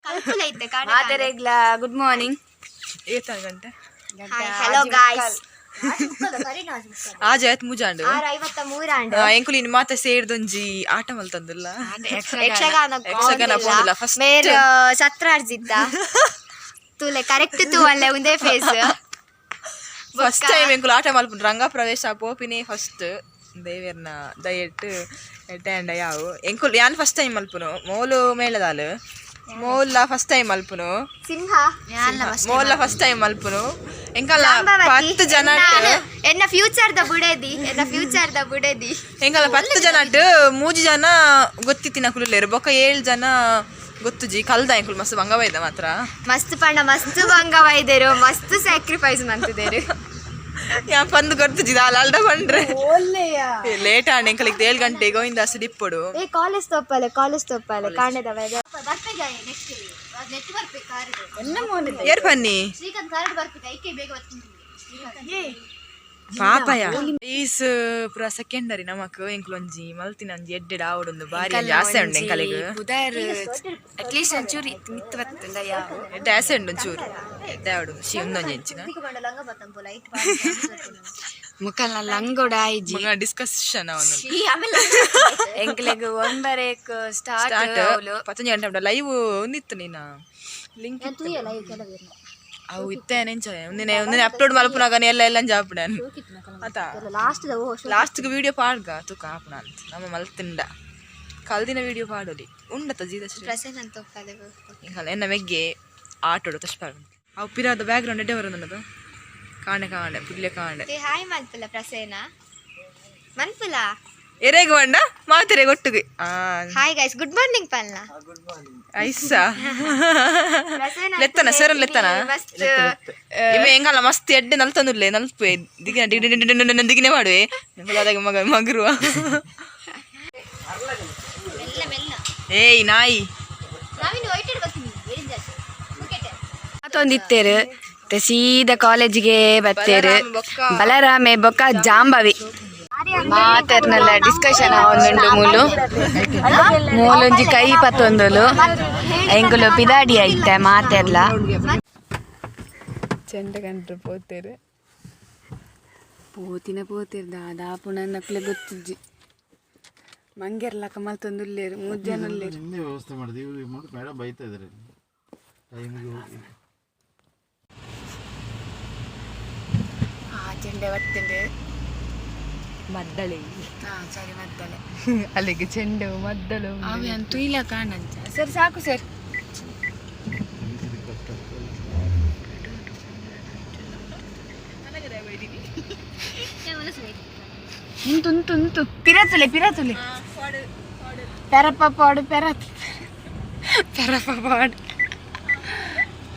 ಕಲ್ಪುಲ ಇತ್ತೆ ಕಾಣೆ. ಮಾತೆರೆಗ್ಲ good morning. ಏತ ಗಂಟೆ? Hello guys. ಆಜ ಆಯ್ತು ಮುಜಾಂಡು. 6:53 ಆಂಡ್. ಎಂಕುಲು ಇನ್ನು ಮಾತ ಸೇರ್ದೊಂಜಿ ಆಟ ಮಲ್ತಂದುಲ್ಲ. ಯಕ್ಷಗಾನ. ಯಕ್ಷಗಾನ ಪೋಂದುಲ್ಲ, first. ಮೇರ್ ಸತ್ರಾರ್ಜಿದ್ದ ತೂಲೆ, ಕರೆಕ್ಟ್ ತೂವಲ್ಲೆ ಒಂದೇ ಫೇಸ್. ಫಸ್ಟ್ ಟೈಮ್ ಎಂಕುಲು ಆಟ ಮಲ್ಪುಂಡು. ರಂಗ ಪ್ರವೇಶ ಪೋಪಿನೇ ಫಸ್ಟ್. ದೇವೆರ್ನ ದಯೆಟ್ ಎಡ್ಡೆ ಅಂಡ ಯಾವು. ಎಂಕುಲು ಯಾನ್ ಫಸ್ಟ್ ಟೈಮ್ ಮಲ್ಪುನು. ಮೋಲು ಮೇಳದಾಲು, ಮೋಲ್ಲ ಫಸ್ಟ್ ಟೈಮ್ ಮಲ್ಪುನು. ಸಿಂಹ. ಮೋಲ್ಲ ಫಸ್ಟ್ ಟೈಮ್ ಮಲ್ಪುನು. ಎಂಕಲ್ಲ ಜಾಂಬವತಿ. 10 ಜನ. ಎನ್ನ ಫ್ಯೂಚರ್ the ಬುಡೇದಿ, ಎನ್ನ ಫ್ಯೂಚರ್ the ಬುಡೇದಿ. ಎಂಕಲ್ಲ 10 ಜನ, ಮೂಜಿ ಜನ ಗೊತ್ತಿತ್ತಿನ ಕುಲುಲೇರು, ಬೊಕ್ಕ ಏಳು ಜನ ಗೊತ್ತುಜಿ. ಕಲ್ದ ಎಂಕುಲು ಮಸ್ತ್ ಬಂಗವಾಯ್ದ ಮಾತ್ರ. ಮಸ್ತ್ ಪಂಡ ಮಸ್ತ್ ಬಂಗವಾಯ್ದೇರು, ಮಸ್ತ್ ಸ್ಯಾಕ್ರಿಫೈಸ್ ಮಂತಿದೇರು. ಯಾ ಪಂದು ಗೊತ್ತುಜಿ ದಾಲ ಅಲ್ಡ ಪಂಡ್ರೆ ಲೇಟ್ ಆಂಡ್. ಎಂಕಲಿಗೆ 7 ಗಂಟೆ ಗೋವಿಂದ ಸಿಡಿಪ್ಪೊಡು. ಏ, ಕಾಲೇಜ್ ತೋಪಾಲೆ, ಕಾಲೇಜ್ ತೋಪಾಲೆ ಕಾಣದ. ಏರ್ ಪನ್ನಿ ಪಾಪಯ is ಪೂರ ಸೆಕೆಂಡರಿ ನಮಕ್. ಎಂಕುಲು ಒಂಜಿ ಮಲ್ತಿನ ಒಂಜಿ ಎಡ್ಡೆಡ್ ಆವಡೊಂದು ಬಾರಿ ಒಂಜಿ ಆಸೆ ಉಂಡು ಎಂಕಲಿಗ್. ಬುಧಾರ್ ಅಟ್ಲೀಸ್ಟ್ ಒಂಚೂರು ಮಿತ್ತು ಬತ್ತುಂಡ ಯಾವ. ಎಡ್ಡೆ ಆಸೆ ಉಂಡು, ಒಂಚೂರು ಎಡ್ಡೆ ಆವಡು. She ಉಂದೊಂಜಿ ಎಂಚಿನ. ಮುಖಲ್ನ ಲಂಗೋಡ ಆಯ್ಜಿ. ಮಗ ಡಿಸ್ಕಷನ್ ಅವನು. ಎಂಕ್ಲೆಗ್ ಒಂಬರೇಕ್ ಸ್ಟಾರ್ಟ್. ಸ್ಟಾರ್ಟ್ ಪತ್ತೊಂಜಿ ಗಂಟೆ ಲೈವ್ ಒಂದಿತ್ತು. ನೀನ ಲಿಂಕ್ ಅವು ಇತ್ತೆ ನೆಂಚ ಒಂದಿನ ಒಂದಿನ ಅಪ್ಲೋಡ್ ಮಲ್ಪುನಾಗ ಎಲ್ಲ ಎಲ್ಲ ಜಾಪುಡ ಆತ. ಲಾಸ್ಟ್. ಲಾಸ್ಟ್ ವಿಡಿಯೋ ಪಾಡ್ಗ ತುಕ ಆಪುಣ ಅಂತ. ನಮ್ಮ ಮಲ್ತಿಂಡ ಕಲ್ದಿನ ವಿಡಿಯೋ ಪಾಡೋಲಿ ಉಂಡತ ಜೀದ. ಪ್ರಸನ್ನ ಅಂತ ತೋಪಾಲೆ. ಇಂಕಲ್ಲ ಎನ್ನ ಮೆಗ್ಗೆ ಆಟೋಡು ತಶ್ಪಾಡ. ಅವು ಪಿರಾದ ಬ್ಯಾಕ್ ಗ್ರೌಂಡ್ ಎಡ್ಡೆ ಬರೋದು. ಕಾಣೆ ಕಾಣೆ ಪುಲ್ಯ ಕಾಣೆ. ಏ, ಹಾಯ್ ಮನ್ಪುಲ ಪ್ರಸೇನ ಮನ್ಪುಲ. ಎರೆಗ್ ಬಂಡ ಮಾತೆರೆ ಒಟ್ಟಿಗೆ ಆ. ಹಾಯ್ ಗೈಸ್, ಗುಡ್ ಮಾರ್ನಿಂಗ್ ಪಲ್ನ. ಐಸ. ಪ್ರಸೇನ. ಲೆತ್ತನ ಸರ್, ಲೆತ್ತನ. ಮಸ್ತ್. ಇವೆ ಎಂಗಲ್ಲ ಮಸ್ತ್ ಎಡ್ಡೆ ನಲ್ತಂದುಲ್ಲೆ ನಲ್ಪೆ ದಿಗಿನ ಡಿಗ್ ಡಿಗ್ ಡಿಗ್ ಡಿಗ್ ಡಿಗ್ ದಿಗಿನೆ ಮಾಡುವೆ. ಎಂಕುಲು ಮಗ ಮಗರುವ. ಮೆಲ್ಲ ಮೆಲ್ಲ. ಏಯ್ ನಾಯಿ. ನಾವಿನ್ನು ವೈಟೆಡ್ ಬರ್ತೀನಿ. ಮತ್ತೊಂದಿತ್ತೇರು ಸೀದಾ ಕಾಲೇಜಿಗೆ ಬತ್ತೇರು. ಬಲರಾಮ ಬೊಕ್ಕ. ಬಲರಾಮೆ ಬೊಕ್ಕ ಜಾಂಬವಿ ಮಾತಾಡ್ನಲ್ಲ ಡಿಸ್ಕಷನ್ ಒಂದುಂಡು. ಮೂಲು ಮೂಲೊಂಜಿ ಕೈ ಪತ್ತೊಂದುಲು. ಎಂಕುಲು ಪಿದಾಡಿ ಐತೆ ಮಾತೆರ್ಲ. ಚೆಂಡ ಕಂಡ್ರೆ ಪೋತೇರು. ಪೋತಿನ ಪೋತಿರ್ ದಾದಾ ಪುಣ ನಕ್ಲೆ ಗೊತ್ತಿಜ್ಜಿ. ಮಂಗೆರ್ಲಕ ಮಲ್ತೊಂದುಲ್ಲೇರು ಮೂರು ಜನ ಉಲ್ಲೇರು. ನಿನ್ನೆ ವ್ಯವಸ್ಥೆ ಮಾಡಿದ್ವಿ. ಇವ್ರು ಮೇಡಮ್ ಬೈತಾ ಇದ್ದಾರೆ ಟೈಮಿಗೆ ಹೋಗಿ. ಆ ಚೆಂಡೆ ಬತ್ತುಂಡು. ಮದ್ದಳೆ. ಹಾ ಸರಿ, ಮದ್ದಳೆ. ಅಲ್ಲಿಗೆ ಚೆಂಡು ಮದ್ದಳು. ಅವೆ ಅಂತೂ ಇಲ್ಲ ಕಾಣಂಚ. ಸರ್, ಸಾಕು ಸರ್. ಉಂಟು ಉಂಟು ಉಂಟು. ಪಿರತುಲೆ ಪಿರತುಲೆ ಪೆರಪ್ಪ ಪಾಡು ಪೆರ ಪೆರಪ್ಪ ಪಾಡು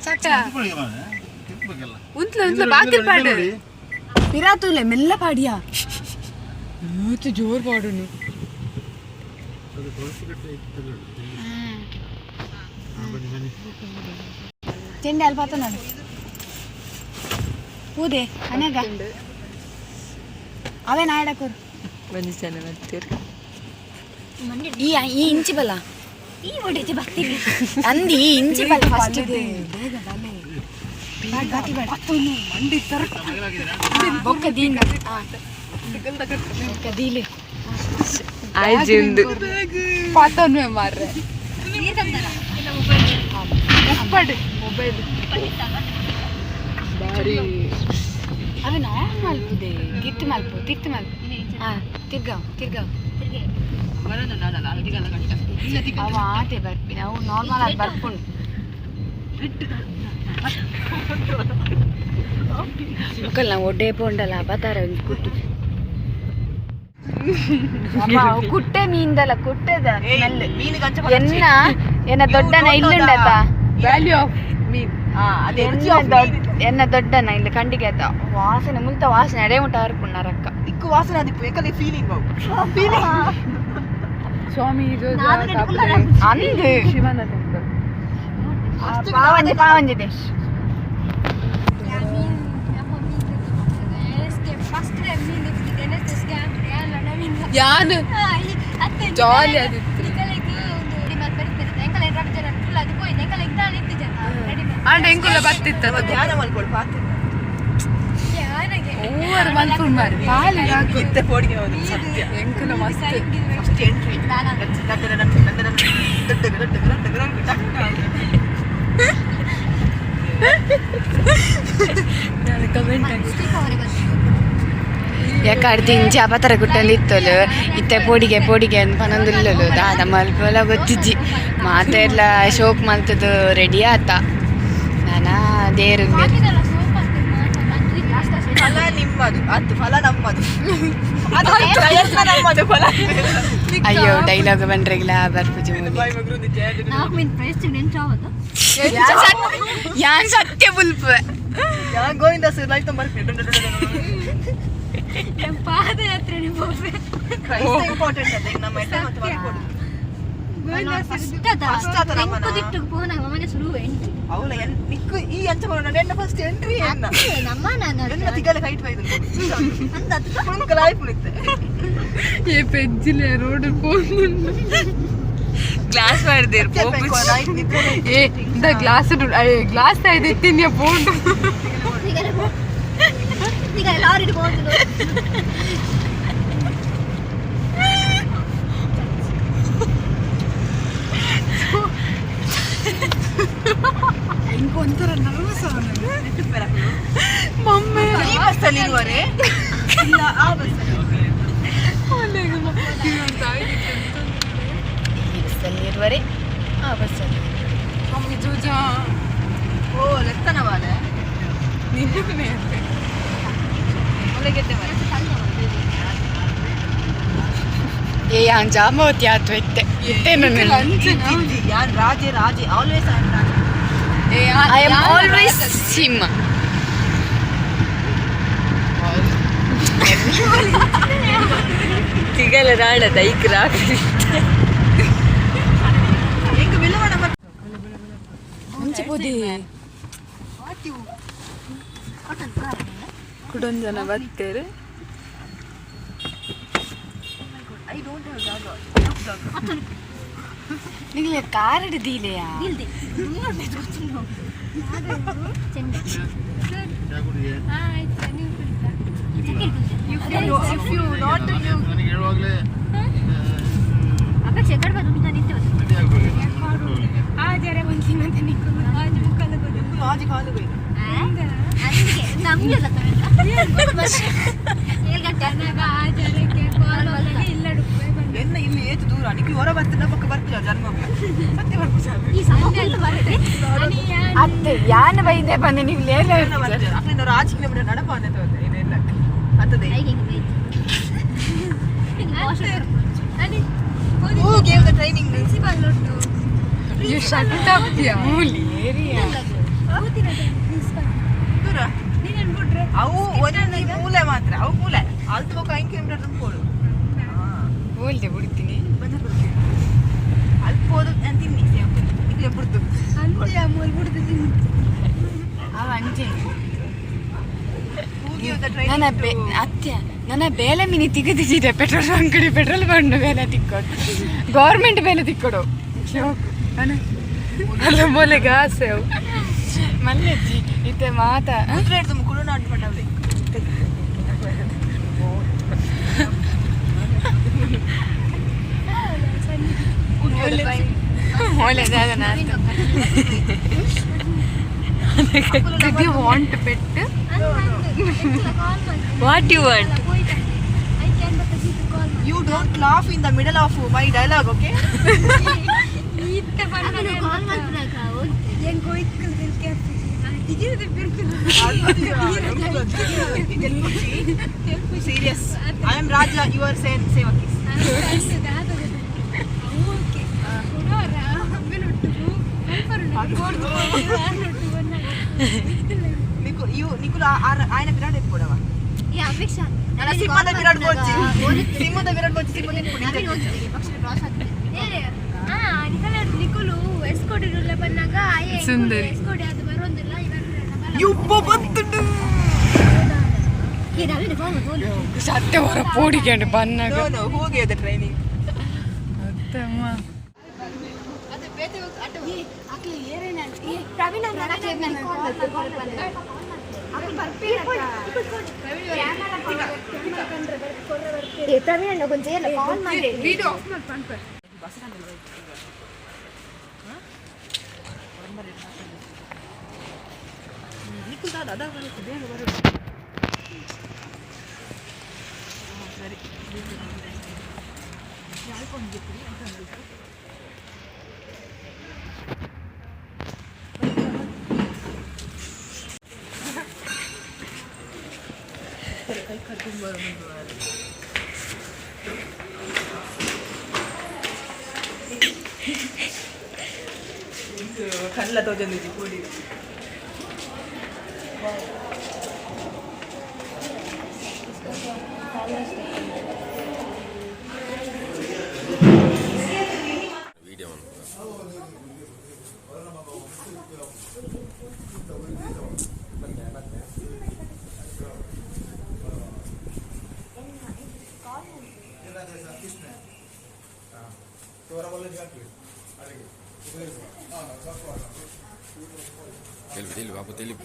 ಸಾಕ. ತಿಪ್ಪಬೇಕಲ್ಲ. ಉಂತ್ಲು ಉಂತ್ಲು ಬಾಕಿಲ್ ಪಾಡು ಪಿರಾತುಲೆ ಮೆಲ್ಲ ಪಾಡಿಯಾ ಜೋರ್ ಪಾಡುನು. ಅದು ತುಳಸಿ ಕಟ್ಟೆ ಇತ್ತಲ್ಲ. ಹಾ, ಬನ್ನಿ ಬನ್ನಿ. ಚೆಂಡೆ ಅಲ್ಪ ನೋಡು. ಪೂದೆ ಅನೇಗ ಅವೇ ನಾಯಡಕೂರು. ಒಂಜಿ ಜನ ಬರ್ತೀರಿ. ಈ ಈ ಇಂಚಿ ಬಲ. ಈ ಹೊಡಿತಿ ಬರ್ತೀನಿ. ಅಂದಿ ಈ ಇಂಚಿ ಬಲ ಫಸ್ಟ್. ಬೊಕ್ಕ ದೀನ ಬೊಕ್ಕ ದೀಲೆ. ಆಯ್ಜಿಂದು. ಮಾರ್ರೆ ಉಪ್ಪಡು ಮೊಬೈಲ್ ಬಾರಿ. ಅವೆ ನಾನ್ ಮಲ್ಪುದೆ ತಿರ್ತು ಮಲ್ಪು ತಿರ್ತು ಮಲ್ಪು. ಹಾ ತಿರ್ಗಾವ್ ತಿರ್ಗಾವ್. ಅವ ಆತೆ ಬರ್ಪಿ ನಾವು ನಾರ್ಮಲ್ ಆಗಿ ಬರ್ಪುಂಡು. ಮುಕ್ಕಲ್ ನಾವು ಒಡ್ಡೆ ಪೋಂಡಲ ಬತ್ತಾರ ಒಂಜಿ ಕುಟ್ಟು ಅಮ್ಮ, ಅವು ಕುಟ್ಟೆ ಮೀನ್ದಲ್ಲ ಕುಟ್ಟೆದ ಸ್ಮೆಲ್. ಎನ್ನ ಎನ್ನ ದೊಡ್ಡನ ಇಲ್ಲುಂಡತ. Value of mean. ಎನ್ನ ದೊಡ್ಡ ಎನ್ನ ದೊಡ್ಡನ ಇಲ್ಲಿ ಕಂಡಿಗೆ ಆತ ವಾಸನೆ ಮುಲ್ತ ವಾಸನೆ ಅಡೆ ಮುಟ್ಟ ಹರ್ಪುಣ್ಣರಕ್ಕ. ಇಕ್ಕು ವಾಸನೆ ಅದಿಪ್ಪು ಯಾಕಂದ್ರೆ ಫೀಲಿಂಗ್. ಸ್ವಾಮಿ ಅಂದು ಶಿವನ ಟೆಂಪಲ್. ಪಾವಂಜೆ ಪಾವಂಜೆ. ಯಾನು ಜಾಲಿ ಅದಿತ್ತು. ಆಂಡ ಎಂಕುಲ ಬತ್ತಿತ್ತ. ಧ್ಯಾನ ಮಲ್ಕೊಳು ಪಾತೆ. ಓವರ್ ಮಲ್ಪುಂಡು ಮಾರಿ ಪಾಲೆ. ಇತ್ತೆ ಪೋಡಿಗೆ ಹೌದು ಸತ್ಯ. ಎಂಕುಲ ಮಸ್ತ್. First entry. ಯಾಕಾಡ್ದು ಇಂಚ ಅಪತರ ಗುಟ್ಟಲ್ಲಿ ಇತ್ತಲು ಇತ್ತೆ ಪೋಡಿಗೆ ಪೋಡಿಗೆ ಅಂತ ಪನೊಂದುಲ್ಲಲು ದಾದ ಮಲ್ಪಲ ಗೊತ್ತಿಜ್ಜಿ. ಮಾತೆರ್ಲ ಶೋಕ್ ಮಲ್ತದು ರೆಡಿ ಆತ ನಾನಾ ದೇರು. ಫಲ ನಿಮ್ಮದು ಅದು, ಫಲ ನಮ್ಮದು ಅದು, ಪ್ರಯತ್ನ ನಮ್ಮದು, ಫಲ. ಅಯ್ಯೋ, ಡೈಲಾಗ್ ಬಂದ್ರೆಗ್ಲ ಬರ್ಪುಜಿ. ಬಾಯ್ ಮಗ್ರು. ಯಾನ್ ಸತ್ಯ ಬುಲ್ಪು. ಯಾ ಗೋವಿಂದ ಸರ್ ಲೈಫ್ ಬರ್ತೀನಿ. ಪಾದಯಾತ್ರೆ. ಕ್ರೈಸ್ತ ಇಂಪಾರ್ಟೆಂಟ್ ಅದೇ ನಮ್ಮ ಎಡ್ಡೆ ಮತ್ತು ಮಾಡ್ಕೊಡು. First ಆತ ನಮ್ಮನ. ಮನೆ ಸುರು ಎಂಟ್ರಿ. ಅವಳ ಎನ್ ನಿಕ್ಕು ಈ ಅಂಚ ಬರೋಣ. ಎನ್ನ ಫಸ್ಟ್ ಎಂಟ್ರಿ ಎನ್ನ. ನಮ್ಮ ನಾನು. ಎನ್ನ ತಿಗಲೆ ಹೈಟ್ ಬೈದು ಕುಣುಕ ಲಾಯ್ಪು ನಿತ್ತೆ. ಏ ಪೆಜ್ಜಿಲೆ ರೋಡ್ ಪೋಂದುಂಡು. ಕ್ಲಾಸ್ ಮಾಡಿದಿರ್. ಏ ಇಂದ ಗ್ಲಾಸ್ ಗ್ಲಾಸ್ ಇತ್ತಿನ್ಯ ಪೋಂಡು. ಈಗ ಲಾರಿ ಹೋಗುದು. ಒಂಥರ ನರ್ವಸ್. ಮಮ್ಮಿ. ಈ ಬಸ್ಸಲ್ಲಿ ಇರುವರೆ ಇಲ್ಲ, ಆ ಬಸ್ಸಲ್ಲಿ. ಈ ಬಸ್ಸಲ್ಲಿ ಇರುವರೆ, ಆ ಬಸ್ಸಲ್ಲಿ. ಮಮ್ಮಿ ಜೂಜಾ. ಓ ಲೆತ್ತನವಾಲೆ. ನಿನ್ನೆ. ಒಳ್ಳೆಗೆಡ್ಡೆ ಮರೆ. ಏ ಯಾನ್ ಜಾಂಬವತಿ ಆತು ಇತ್ತೆ ಇತ್ತೆ. ಯಾನ್ ರಾಜೆ ರಾಜೆ, always I am Raje. I am always ಸಿಂಹ. ತಿಗಲ ರಾಳ ದೈಕ್ ರಾಗ. ಎಂಕ್ ಬಿಲ್ಲವಣ. ಮುಂಚೆ ಪೋದಿ. ಕುಡೊಂದ್ ಜನ ಬತ್ತೇರು. I don't have ಜಾಗ. ನಿಂಗೆ ಕಾರ್ ಹಿಡ್ದಿಲೆಯಾ? ಇಲ್ದೆ ಚೆಂಡ. ಚಾ ಕುಡಿಯೆ? If you not ನನಗೆ ಹೇಳುವಾಗಲೇ ಅಪೇಕ್ಷೆ ಕಡಿಮೆ ದುಡ್ಡು ನಿಂತು. ರೆಡಿ ಆಗ್ಬೇಕು ನಾನು ಹೋಗ್ಲಿಕ್ಕೆ. ಆಜಿ ಕಾಲು ಬೈದು. ಅಲ್ಲಿಗೆ ನಮ್ಗೆ 7 ಗಂಟೆ. ಎನ್ನ ಇಲ್ಲಿ ಏತು ದೂರ ನಿಕ್ಕು ಹೊರ ಬರ್ತಿಲ್ಲ ಪಕ್ಕ ಬರ್ತಿಲ್ಲ ಜನ್ಮ ಸತ್ಯ ಬರ್ಪು. ಈ ಸಮಯ ಬರುತ್ತೆ. ಅತ್ತೆ ಯಾನ್ ಬೈದೆ ಬಂದೆ ನೀವು ಲೇಲ. ಅಲ್ಲಿಂದ ಆಜಿ ಕಿಲೋಮೀಟರ್ ನಡಪ ಅಂತ ಇದೆಲ್ಲ ಹತ್ತದೆ. Who gave the training? You shut up yeah. ದೂರ ಅವು ಒಂದೊಂದು ಮೂಲೆ ಮಾತ್ರ, ಅವು ಮೂಲೆ ಅಲ್ತು ಬೊಕ 5 ಕಿಲೋಮೀಟರ್ ತುಂಬಿಕೊಡು. ಬೋಲ್ದೆ ಬಿಡ್ತೀನಿ. ಅಲ್ಪ ಹೋದು ನಾನು ತಿನ್ನಿ ಸೇವ್ ಇಲ್ಲೇ ಬಿಡ್ತು. ಅವ ಅಂಜೆ. Who gave the training? ನನ್ನ ಬೆ ಅತ್ಯ ನನ್ನ ಬೇಲೆ ಮಿನಿ ತಿಗದಿದೆ. ಪೆಟ್ರೋಲ್ ಬಂಕ್ ಕಡೆ ಪೆಟ್ರೋಲ್ ಬಂಡ್ ಬೇಲೆ ತಿಕ್ಕೊಡು, ಗೌರ್ಮೆಂಟ್ ಬೇಲೆ ತಿಕ್ಕೊಡು. ಅಲ್ಲ ಮೊಲೆಗೆ ಆಸೆ ಅವು. ಮಲ್ಲೆಜ್ಜಿ ಇತ್ತೆ ಮಾತಾ. ಕುದುರೆ ಹಿಡ್ದು ಕುಳುನಾಡು ಮಂಡವಲೆ. ಮೋಲೆ ಜಾಗ ನಾನು. Did you want pet? What you want? You don't laugh in the middle of my dialogue, okay? Call ಮಾಡ್ಬಿಡಾಕ. Serious, I am Raja, you are ಸೇವಕಿ. ನಿಕು you ನಿಕುಲು ఆయన ವಿರಾಟ್ ಎತ್ಕೊಡವ. ಈ ಅಪೇಕ್ಷಾ. ನನ್ನ ಸಿಂಹದ ವಿರಾಟ್ ಬೋಚಿ, ಸಿಂಹದ ವಿರಾಟ್ ಬೋಚಿ, ಸಿಂಹದ. ನವೀನ್ ಹೋಗಿದ್ದೀವಿ ಪಕ್ಷ ಕ್ರಾಸ್ ಆಗ್ತದೆ. ನಿಕುಲು ಎಸ್ಕೊಡಿರುಲ್ಲ ಬಂದಾಗ. ಸುಂದರಿ. ಎಸ್ಕೊಡಿ ಅದು ಬರೋದಿಲ್ಲ ಇವಾಗ. ಯುಬ್ಬ ಬಂತುಂಡು. ಈ ನವೀನ್ ಫೋನ್ ಫೋನ್. ಸತ್ಯ ಹೊರ ಪೋಡಿಗೆ ಬನ್ನಾಗ. No no, who gave the training? ಅತ್ತಮ್ಮ. ಅಪೇಕ್ಷೆ. ಪ್ರವೀಣ್. ಪ್ರವೀಣ್ ಕೊಂಚ ಕಾಲ್ ಮಾಡಿ. ವೀಡಿಯೋ ಆಫ್ ಮಾಡಿ ಪನ್ಪೆ. ಕಲ್ಲ ತೋಜೊಂದಿಜ್ಜಿ ಕೂಡಿ. ವೀಡಿಯೋ. ತೆಲಿಪು ತೆಲಿಪು ಬಾಪು ತೆಲಿಪು.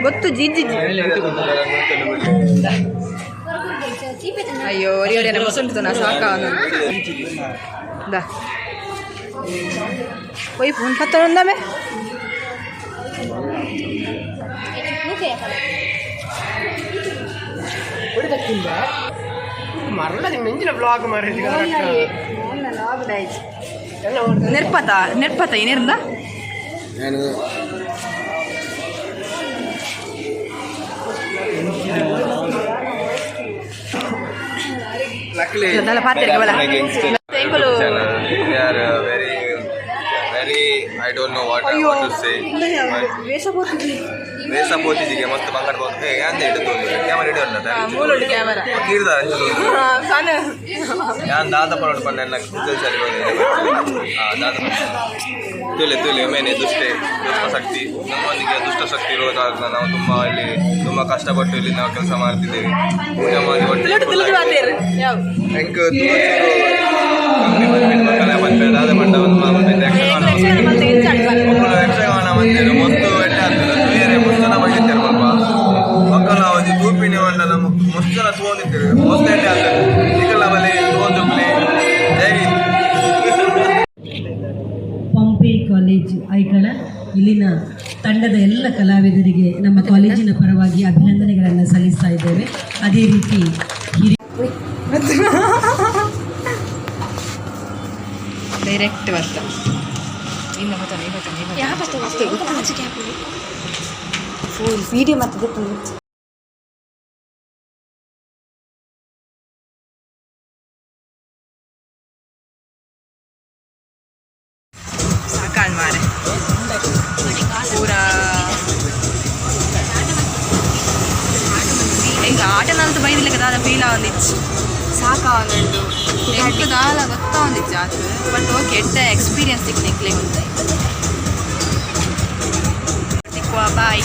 ಗೊತ್ತು ಜಿಜ್ಜಿ. ಅಯ್ಯೋ, ಒರಿ ಮುಸುಂಟು ನಾ ಸಾಕ. ದಾ ಒಯ್ ಫೋನ್ ಪತ್ತೊಂದಮೆ. ನೆರ್ಪತ ನೆರ್ಪತ ಏನಿರ್ದ. Luckily, ದಲ್ಲ ಪಾತೆರ್ಗೆ ಬಲ. ಎಂಕುಲು we are very, very. I don't know what I want to say. ವೇಷ ಪೋತಿಜಿಗೆ ಮಸ್ತ್ ಬಂಗಾರ ಬೋದು ಯಾಂದ ಹಿಡಿದು ಕ್ಯಾಮರಾ ಹಿಡಿದು ಮೂಲುಂಡು ಕ್ಯಾಮರಾ. ಕೀರ್ದ ಅಂಚ. ಸಣ್ಣ. ಯಾನ್ ದಾದ ಪಡೋಡು ಪಂಡ ಎನ್ನ ಕುಸಲ್ ಸರಿ ಬಂದಿದೆ. ಹಾ, ದಾದ ತುಲೆ ತುಲೆ ಮೇನೆ ದುಷ್ಟೆ ದುಷ್ಟ ಶಕ್ತಿ ನಮ್ಮೊಂದಿಗೆ ದುಷ್ಟ ಶಕ್ತಿ ಇರುವ ಕಾರಣ ನಾವು ತುಂಬ ಇಲ್ಲಿ ತುಂಬ ಕಷ್ಟಪಟ್ಟು ಇಲ್ಲಿ ನಾವು ಕೆಲಸ ಮಾಡ್ತಿದ್ದೇವೆ, ಪೂಜೆ ಮಾಡಿ. ತುಳುಟು ತುಳುಟು ಪಾತೆರ್ ಯಾವ. ಎಂಕ್ ತುಳು ಕಮ್ಮಿ ಬರ್ಪೇಟ್ ಮಕ್ಕಳ ಬರ್ಪೇಟ್ ದಾದ ಪಂಡ ಒಂದು ಮಾಮೂಲಿ ಯಕ್ಷಗಾನ. ಯಕ್ಷಗಾನ ಮತ್ತೆ ಎಂಚ ಆಂಡ್ ಪನ್ನೆ. ಮಕ್ಕಳು ಯಕ್ಷಗಾನ ಮಂದಿರು ಮಸ್ತ್ ಎಡ್ಡೆ ಆಗ್ತದೆ ತೂಯರೆ ಮಸ್ತ್ ಜನ ಬೈದಿತ್ತಾರೆ. ಸ್ವಲ್ಪ ಮಕ್ಕಳು ಒಂಜಿ ತೂಪಿನಿ ಒಂಡ ನಮ್ಮ ಮಸ್ತ್ ಜನ ತೂವೊಂದಿತ್ತೆರ್, ಮಸ್ತ್ ಎಡ್ಡೆ ಆಗ್ತದೆ. ನಿಕಲ್ನ ಬಲೆ ತೂವೊಂದುಪ್ಪುಲೆ. ಜೈ ಹಿಂದ್. ಪಾಂಪೆ ಕಾಲೇಜ್ ಐಕಳ ಇಲ್ಲಿನ ತಂಡದ ಎಲ್ಲ ಕಲಾವಿದರಿಗೆ ನಮ್ಮ ಕಾಲೇಜಿನ ಪರವಾಗಿ ಅಭಿನಂದನೆಗಳನ್ನು ಸಲ್ಲಿಸ್ತಾ ಇದ್ದೇವೆ. ಅದೇ ರೀತಿ ಹಿರಿಯ ಡೈರೆಕ್ಟ್ ಬರ್ತ ಇನ್ನು ಬರ್ತಾನೆ ಬರ್ತಾನೆ. ವಿಡಿಯೋ ಮತ್ತೆ. ಸಾಕಾಣ್ ಮಾರೆ ಪೂರ. ಈಗ ಆಟನಂತೂ ಬೈದಿಲ್ಲ, ದಾದ ಫೀಲ್ ಆವೊಂದಿಚ್ಚು, ಸಾಕಾವೊಂದುಂಡು ಎಂಕ್ ದಾಲ ಗೊತ್ತಾವೊಂದಿಚ್ಚು ಆತು. ಬಟ್ ಓಕೆ, ಎಡ್ಡೆ ಎಕ್ಸ್ಪೀರಿಯನ್ಸ್ ತಿಕ್ ನಿಕ್ಲೆ ಗೊತ್ತಾಯ್ತು. ತಿಕ್ಕುವ, ಬಾಯ್.